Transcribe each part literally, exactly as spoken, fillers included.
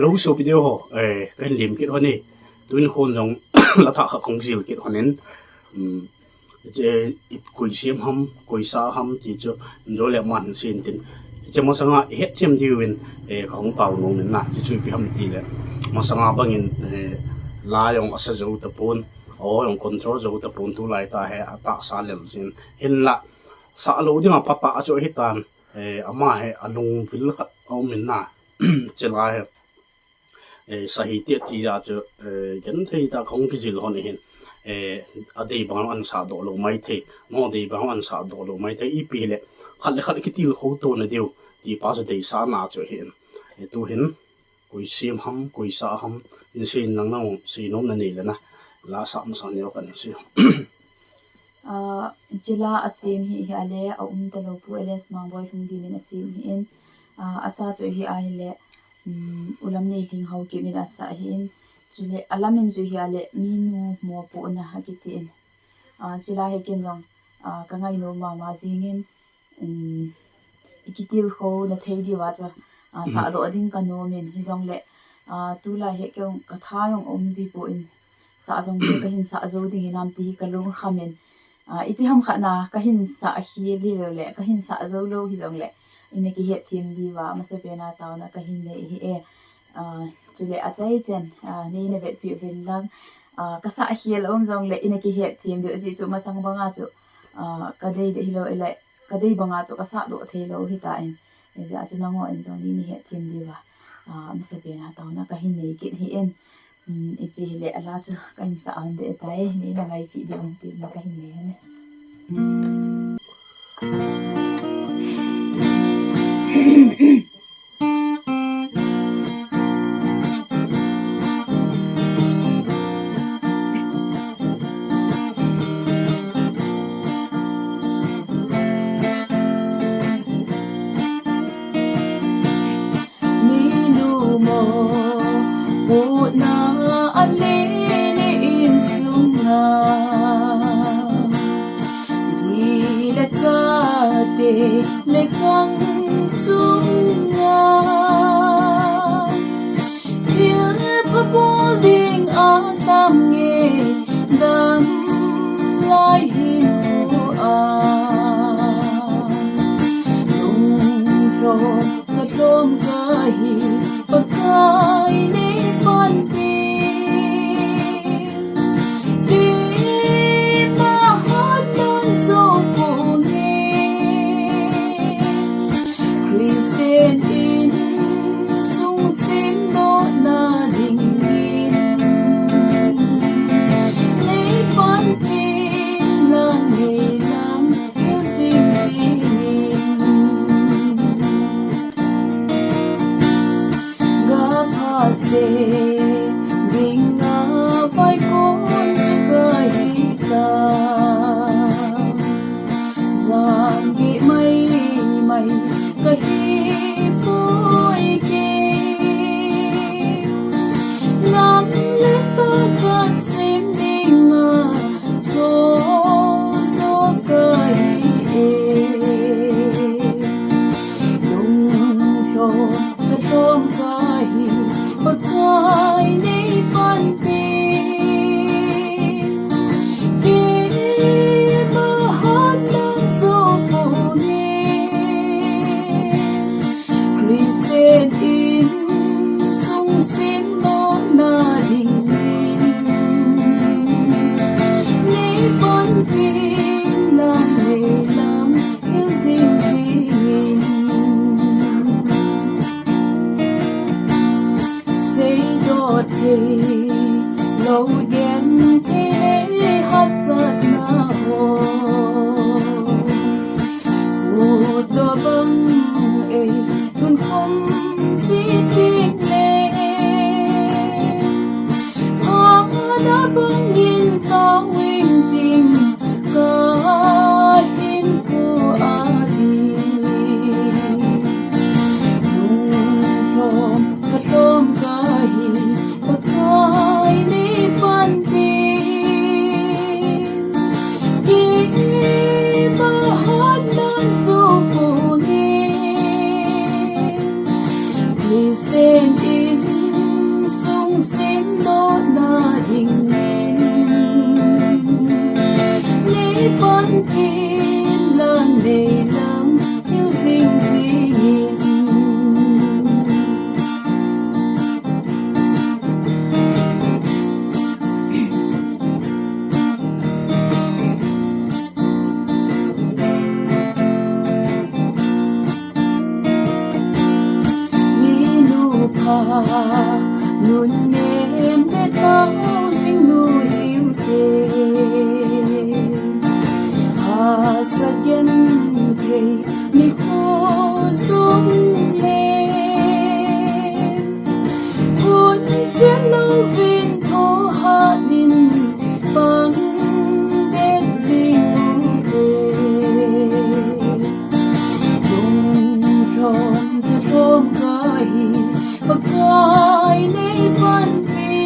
Hello, sopi deu ho, eh, kahin lem kit hon e. Tun khon jong la thah khat kahung jil kit hon in. Um, che, koi sem ham, koi sa ham ti chu, jo le man sin tin. Che masanga het them diu in, eh, kahung tao nom in na, chu chu ipi ham ti le. Masanga bangin, eh, la jong asa jo tapon, o jong control jo tapon tulai tah hi atahsa lel jin. Hinla, sa lo ding a phat a chu hitan, eh, ama hi alungvil khat aum in na. Che la hi, eh, sa hi ti tia chu, eh, genthei tah kahung kijil hon hin, eh, adei bang an sa doh lo maithei, no dei bang an sa doh lo maithei, ipi le, khat le khat kitilkhou to na diu, ti pa chu deisahna chu hin, eh, tu hin, koi sem ham, koi sa ham, in sei nang nang sei nom na nei le na, la sa masa neo kan sei. Ah, che la asem hi, hi ale, aum talou Pu L S Mangboi Lhungdim in asem hi in, ah, asa chu hi ahile, um, Ulamneilhing Haokip in asa hi in, chule alam in chu hi ale, Minu Mopohna akiti in. Ah, che la hi ken jong, ah, kangai nom mama jing in, um, ikitilkhou na thei diu a chu, ah, sa doh ding kanom in, hijongle, ah, tulai hi kei jong katha jong um ji poi, sa jong hi kahin sa jo ding hinam ti hi kalungkham in, ah, iti ham khat na kahin sa hi lou le, kahin sa jo lou hijongle, ina kihet them diu a, masapen a taona kahin nei hi e. Ah, chule achai chen, ah, neina vetpi uvin lang, ah, kasa hi lou um jongle, ina kihet them diu, ajeh chu masang banga chu, ah, kadei deh hilou, ile, kadei banga chu kasa doh thei lou hitan, hijeh a chu nangho in jong neina het them diu a, ah, masapen a taona kahin nei kit hi in, um, ipi hile ala chu kahin sa hon deh tai, neina ngaipi diu in tin kahin nei hon e. Minu Mopohna a neina insunga, ji le chate le khang chunga, thilpha bol ding a tam nge, damlai hinkho a, lunglhom kalhom kahi, Pakai nei panpi, keima hatna jo ponge. Christian insung semdohna dingin, nei panpi, lang nei lam hil jing jing in. Gapha sem dinga vaikon chu kahi ta, jangeh mai mai kahi poi kei. Nam le pa khat sem dinga jo jo kahi e. Lunglhom kalhom kahi, Pakai nei panpi, keima hatna jo ponge. Christian insung semdohna dingin, nei panpi, lang nei lam hil jing jing in. Seidoh thei lou, genthei le hahsatna ho, kutdoh bang eilhunkhum ji teng le, phatah bangin taovin ting, kahinkho a ding. Lunglhom kalhom kahi, Pakai nei panpi, keima hatna jo ponge. Christian in Simdohna dingin, nei panpin lang nei lam hil jing jingin. Minu pha nun nem le tao jing nu hiu te. Hahsat genthei nikho sung le. Hun chen louvin thohat in pang det jing u te. Lunglhom kilhom kahi, Pakai nei panpi.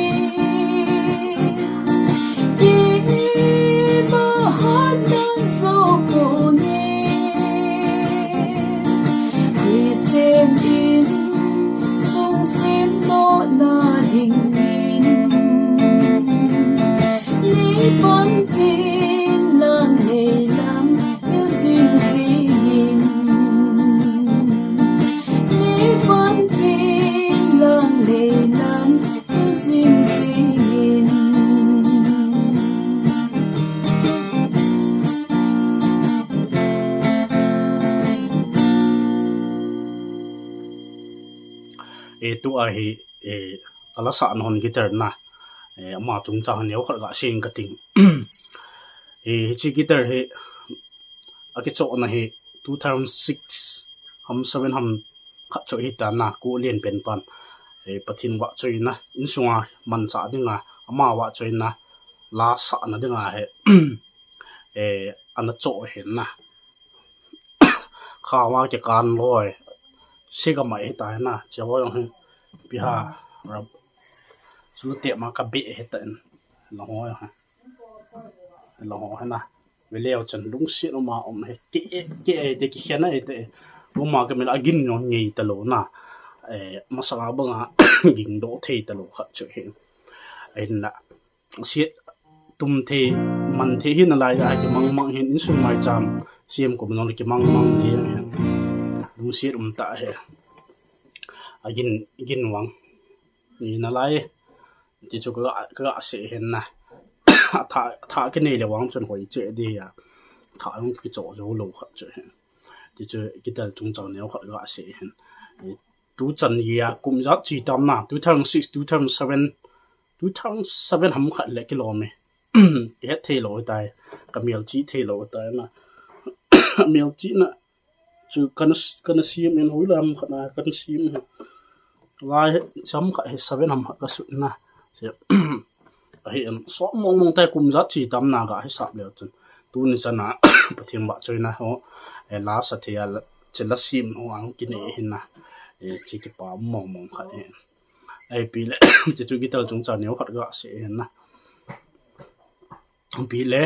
Kima hatna jou pon e. Christian insung simdohna dingin, nei panpin lang nei lam hil jing jingin. Nei panpin lang nei lam hil jing jingin. E, tua hi, e, ka la sahna hon guitar na, e, ama chungchang neo khat ga sei inge kati. E, hiche guitar hi akichohna hi two thousand six ham seven ham khat chu hita na, Kou Lianpen pan, e, Pathen vahchoina, insunga manchah dinga ama vahchoina la sahna dinga hi, e, ana choh ahin na. Khaova kikan loi. Siga mai hita na. Che ho jong hi. Piha rap. Sulu te ma ka be hita in. La ho jong hi. La ho hi na. Veleu chan lungset uma um hi. Ki, ki, te kikhen a te. Uma ka mil a gin jong ngei talou na. E, masanga banga gingdoh thei talou khat chu hi. Ahin na. Siet tum thei, man thei hi nalai a, kimang mang hin insung maicham, siam kum nong kimang mang jeng hin. Lungset um tah hi. Agin, gin vang. Ni nalai. Ti chu ka, ka sei hin na. Tha, tha kinei le vang chun hoi che di a. Tha jong kichoh jou lou khat chu hin. Ti chu guitar chungchang neo khat ka sei hin. Tuchan geiya kum ijat che tam na, two thousand six, two thousand seven, two thousand seven ham khat le kilom e. Kihet thei lou tai, ka melchih thei lou tai na. Melchihna chu kana, kana siam in hoilai ham khat na kana siam hi. Lai hi, cham khat hi seven ham khat ka sut na. Se, ahi in, som mong mong tai kum ijat che tam na ka hisap leu chun. Tuni chana, Pathen vahchoina ho, e, la sa thei a, la, che la siam ho ang kinei hin na. E, che kipa mong mong khat hin. Ahi pi le, che chu guitar chungchang neo khat ka sei hin na. Pi le,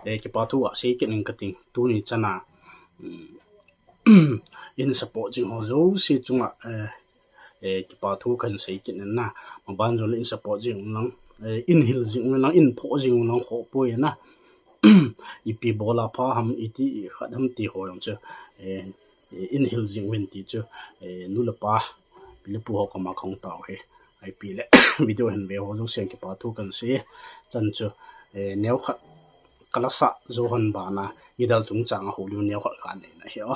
e, kipa thu a sei kit ning kati. Tuni chana, um, in support jing ho jouse chunga, e, e, kipa thu kan sei kit ning na. Maban jong le in support jing u lang, e, in hil jing u lang, in phoh jing u lang kho poi na. Ipi bol a pha ham, iti i khat ham ti ho jong chu, e, e, in hil jing uvin ti chu, e, nu le pa, pi le pu ho koma kahung tao hi. Ahi pi le, video hin ve ho jouse kipa thu kan sei. Chan chu, e, neo khat ka la sah jou hon bana, guitar chungchang a hou lou neo khat ka nei na hi o.